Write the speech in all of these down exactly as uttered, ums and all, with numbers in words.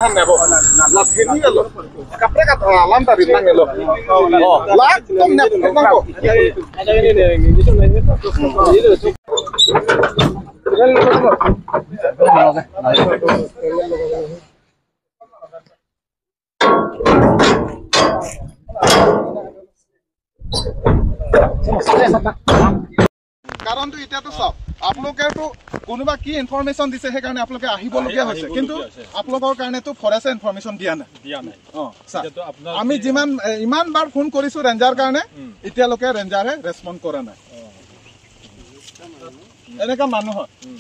Nang nabo. Lat hini alo. Kaprek at, ah, lam tadi nang alo. Oh, lat tum nang alo. কাৰণটো এতিয়াতো চাওক, আপোনালোকেতো কোনোবা কি ইনফৰমেশ্যন দিছে, সেইকাৰণে আপোনালোকে আহিবলগীয়া হৈছে, আহিবলগীয়া কিন্তু হৈছে। আপোনালোকৰ কাৰণেতো ফৰেষ্টে ইনফৰমেশ্যন দিয়া নাই। দিয়া নাই। অ, ছাৰ, এতিয়াতো আপোনাৰ আমি কি যিমান, এ, ইমান বাৰ ফোন কৰিছো ৰেঞ্জাৰ কাৰণে, উম। এতিয়ালৈকে ৰেঞ্জাৰে ৰেছপণ্ড কৰা নাই। অ। এনেকা মানুহ হয়। উম।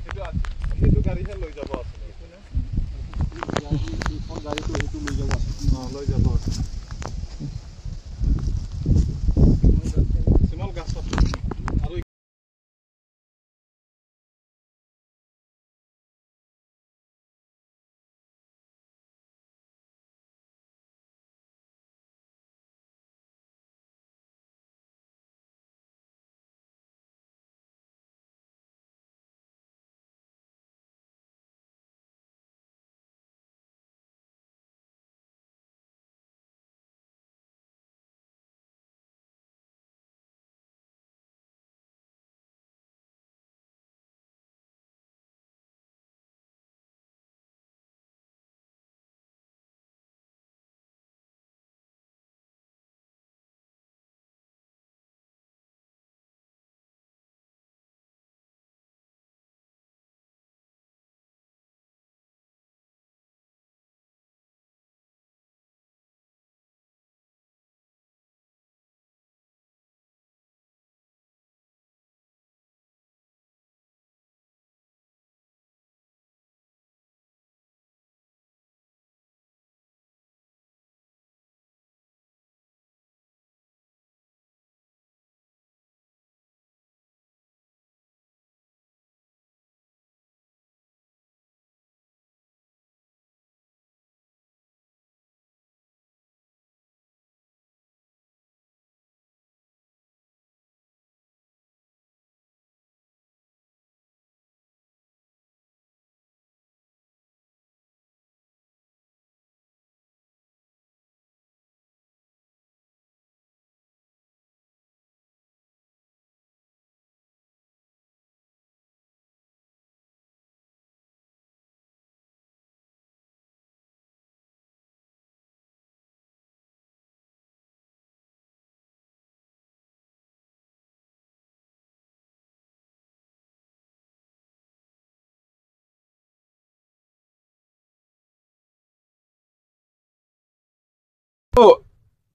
সেইটো আ-, সেইটো গাড়ীহে লৈ যাব আচলতে। এইখন গাড়ীটো সেইটো লৈ যাব আচলতে। অ, লৈ যাব। চিমল গাছত। আৰু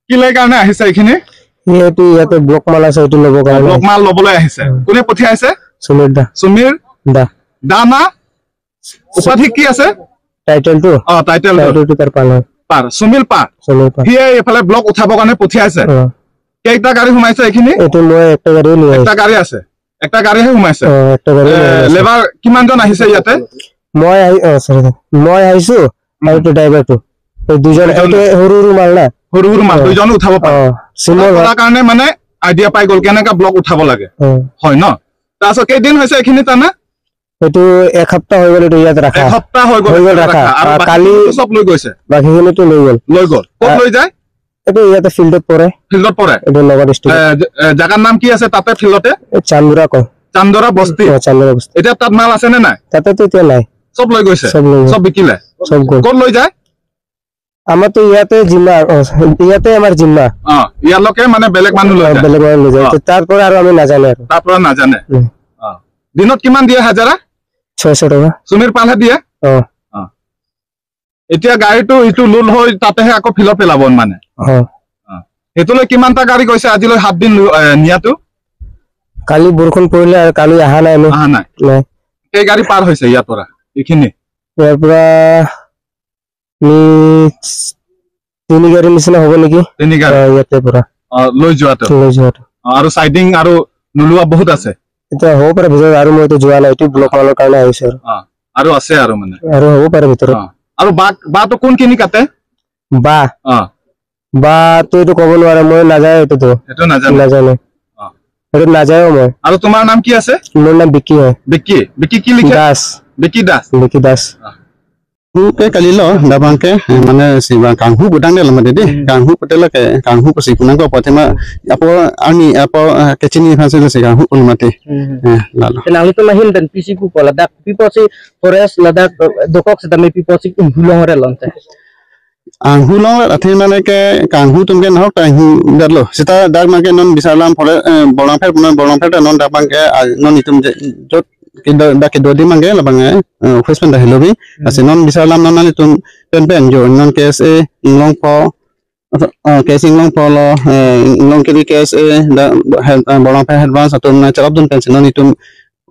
কি লয় কাৰণে আহিছে এইখিনি? ইয়াতে, ইয়াতে ব্লক মাল আছে, এইটো ল'ব কাৰণে। ব্লক মাল ল'বলৈ আহিছে। উম। কোনে পঠিয়াইছে? সুমিৰ দা। সুমিৰ দা। দা না? উপাধি কি আছে? টাইটেলটো? অ, টাইটেলটো। টাইটেলটো তাৰ পাৰ হয়। পাৰ, সুমিল পাৰ। সুমিল পাৰ। সিয়ে এইফালে ব্লক উঠাবৰ কাৰণে পঠিয়াইছে। অ। কেইটা গাড়ী সোমাইছে এইখিনি? এইটো মই একটা গাড়ী লৈ আহিছো। একটা গাড়ী আছে। একটা গাড়ীহে সোমাইছে। অ, একটা গাড়ী এ, লৈ আহিছো। লেবাৰ কিমানজন আহিছে ইয়াতে? মই আহি-, অ, চৰি, চৰি। মই আহিছো আৰু উম। এইটো ড্ৰাইভাৰটো। এই দুজন, দুজন। এইটো সৰু সৰু মাল না। সৰু সৰু মাল, অ। দুইজনো উঠাব পাৰে। অ, চিমল উঠাব হয়। পৰাৰ কাৰণে মানে আইডিয়া পাই গ'ল কেনেকা ব্লক উঠাব লাগে। অ। হয় ন? তাৰপিছত কেইদিন হৈছে এইখিনি টানা? এইটো এক সপ্তাহ হৈ গ'ল, এইটো ইয়াত ৰাখা। এক সপ্তাহ হৈ গ'ল হৈ গ'ল ৰাখা। ৰাখা। আৰু আ, বাকীখিনিতো কালি চব লৈ গৈছে? বাকীখিনিতো লৈ গ'ল। লৈ গ'ল। ক'ত আ, লৈ যায়? এইটো ইয়াতে ফিল্ডত পৰে। ফিল্ডত পৰে? এইটো নগাঁও ডিষ্ট্ৰিক্ট। এ, জ-, এ, জাগাৰ নাম কি আছে তাতে ফিল্ডতে? এই চান্দোৰা কয়। চান্দোৰা বস্তি? অ, চান্দোৰা বস্তি। এতিয়া তাত মাল আছে নে নাই? তাতেতো এতিয়া নাই। চব লৈ গৈছে? চব লৈ গ'ল। চব বিকিলে? চব গ'ল। ক'ত লৈ যায়? আমাৰতো ইয়াতে জিম্মা, অ, ইয়াতে আমাৰ জিম্মা। অ, ইয়ালৈকে মানে বেলেগ মানুহ লৈ অ, যায়? বেলেগ মানুহ লৈ যায়। অ। তো তাৰ পৰা আৰু আমি নাজানে আৰু। তাৰ পৰা নাজানে? উম। অ। দিনত কিমান দিয়ে হাজিৰা? ছয়শ টকা। সুমিৰ পালহে দিয়ে? অ। অ। এতিয়া গাড়ীটো ইটো লোড হৈ তাতেহে আকৌ ফিল্ডত পেলাব মানে? অ। অ। সেইটোলৈ কিমানটা গাড়ী গৈছে আজিলৈ সাত দিন লো-, এ, নিয়াটো? কালি বৰষুণ পৰিলে আৰু কালি অহা নাই আমি। অহা নাই? নাই। কেই গাড়ী পাৰ হৈছে ইয়াৰ পৰা এইখিনি? ইয়াৰ পৰা আমি তিনি গাড়ী নিচিনা হ'ব নেকি? তিনি গাড়ী? অ, ইয়াতে পৰা। অ, লৈ যোৱাটো? লৈ যোৱাটো। অ, আৰু চাইডিং আৰু নোলোৱা বহুত আছে? এতিয়া হ'ব পাৰে ভিতৰত, আৰু মইতো যোৱা নাই, এইটো ব্লক মানৰ কাৰণে আহিছো আৰু। অ, আৰু আছে আৰু মানে? আৰু হ'ব পাৰে ভিতৰত। অ, আৰু বা, বাটো কোনখিনি কাটে? বা? অ। বাটো এইটো ক'ব নোৱাৰে, মই নাযায় এইটোতো। এইটো নাজানে? নাজানে। অ। এইটো নাযায়ও মই। আৰু তোমাৰ নাম কি আছে? মোৰ নাম বিকি হয়। বিকি? বিকি কি লিখে? দাস। বিকি দাস? বিকি দাস। অ। Kanghu ke kalilo, labang ke, eh, mane si bang kanghu budang de lamade de, hmm, kanghu pute lake, kanghu pusi kunang ko pute ma, apo ani, apo, eh, kechini phansi si kanghu pun mati. Hmm. Eh, lalo. Te nanglitum ahin pen pisi pupo ladak, pipo si forest ladak, eh, dokok setame pipo si kanghu longre lonte. Kanghu longre athe mane ke kanghu atum ke nahok ta hi datlo. Seta dak mane ke non bisarlam forest, eh, Borlangpher punon Borlangpher ta non dak bang ke, ah, non itum je, jot kedo, dak kedo di mangke labang, eh, eh, office pen ta helo bi. Hmm. Lasi non bisarlam non nanglitum pen pen jo non K S A Inglongpho, eh, K S A Inglongpho lo, eh, Inglongkiri K S A da, head, eh, Borlangpher head branch atum na charap dun pensi non itum,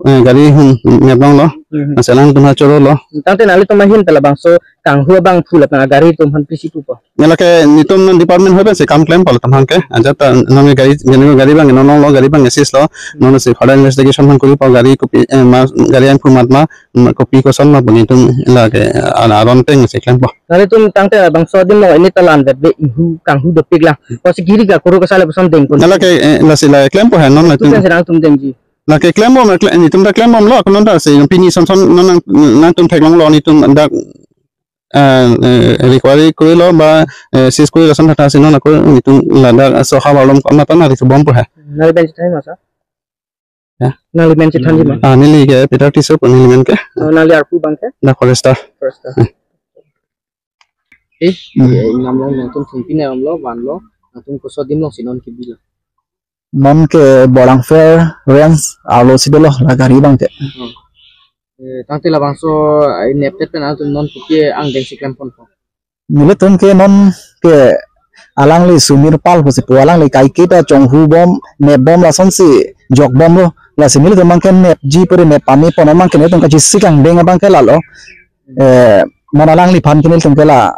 eh, gari hum mebang lo. Hmm. Lasi alangtum ha choro lo. Tangte nanglitum ahin pen labangso kanghu abang phu lapen gari atum aphan pisi pupo. Nela ke netum non department hoi pensi kam klempo latum hangke. Ajat ta nonke gari, gari, gari bang, non lo gari bang assist lo. Non si further investigation han koripo gari kopi, eh, ma, gari ang phu mat ma, ma, kopi koson ma bang itum lake, ah, aron teng si klempo. Nanglitum tangte labangso adim lo ini talan vet ve ihu kanghu dopik lang. Kosi giri ka kuru kasale puson deng pun. Nela ke, eh, lasi la klempo ha non la Tuk itum. Kan sedang tum dengji. Lake klembom, kle-, netum ta klembom lo, ako non ta si pini son son non nang, nangtum theklong lo netum dak, eh, eh, recovery kori lo ba, eh, seize kori lo son thata si non ako netum ladak soha balom ko mata nari subom po ha. Nali men chethan masa? Ya. Nali men chethanji ma? Ah, neli ke Peter Tisso pu neli men ke. Oh, nali arpu bang ke? Da forester. Forester. Eh. Eh, inam long nangtum thengpi ne amlo, van lo, nangtum koso adim long si non kebi lo? Non ke Borlangpher range arlo si dolo la gari bang ke. Hmm. Eh, tangte labangso, eh, neptet pen nangtum non kopi angdeng si klem ponpo? Nelitum ke non ke alangli sumir pal pusi pu alangli kaiketa chonghu bom, nep bom lasonsi jok bom lo. Lasi nelitum bang ke nepji puri nep pame pon bang ke nelitum kachisi kangdeng bang ke lalo. Eh, non alangliphan ke nelitum ke la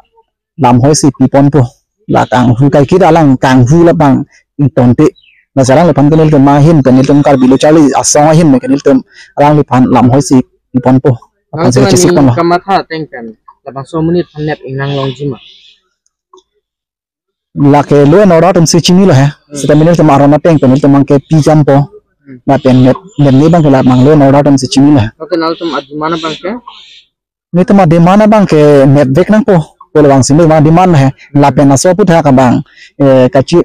lamhoi si pi ponpo. La kanghu kaiketa alang kanghu labang ingtonte. Lasi alangliphan ke nelitum ahin pen nelitum Karbi Lo Charli Asong ahin pen ke nelitum alangliphan lamhoi si pi ponpo. Aphan si nangtum kachisi aning ponlo. Kamatha ateng pen labangso amonit aphan nep ingnang longji ma? Lake law and order atum si chini lo he. Hmm. Seta nelitum aron ateng pen nelitum bang ke pi jampo. Hmm. Lapen nep, nep ni bang ke labang law and order atum si chini lo he. Okay, nangtum ademand bang ke? Nelitum ademand bang ke nep vek nangpo. Polo bang si nelitum ademand he. Lapen laso aphuthak abang, eh, kachi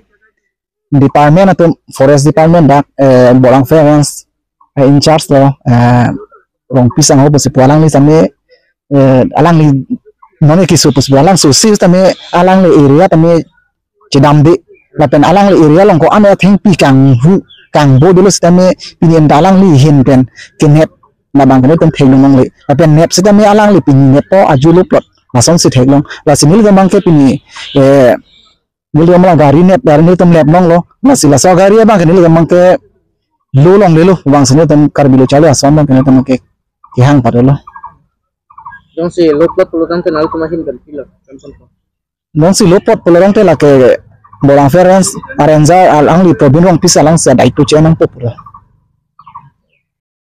department atum, forest department dak, eh, Borlangpher range, eh, in charge lo, eh, Rongpi Sangho pusi pu alangli tame, eh, alangli nonke kiso pusi pu alangso si tame alangli area tame chedamde. Lapen alangli area along ko-an athengpi kanghu kangbo dolo sitame pini anta alangli ahin pen kenep labang ke nelitum theklong longle. Lapen nep sitame alangli pini neppo aju lo plot lasonsi theklong. Lasi nelitum bang ke pini, eh, nelitum la gari nep, gari nelitum nep nanglo. Lasi laso gari abang ke nelitum bang ke lo longdelo. Bang si nelitum Karbi Lo Charli Asong bang ke nelitum ke kehang padolo. Jongsi lo plot pulo tangte nangtum ahin pen pilo, kan pon pon. Jongsi lo plot pulo tangte lake Borlangpher range, a ranger alangli Probin Rongpi si alangsi daito chenangpo pulo.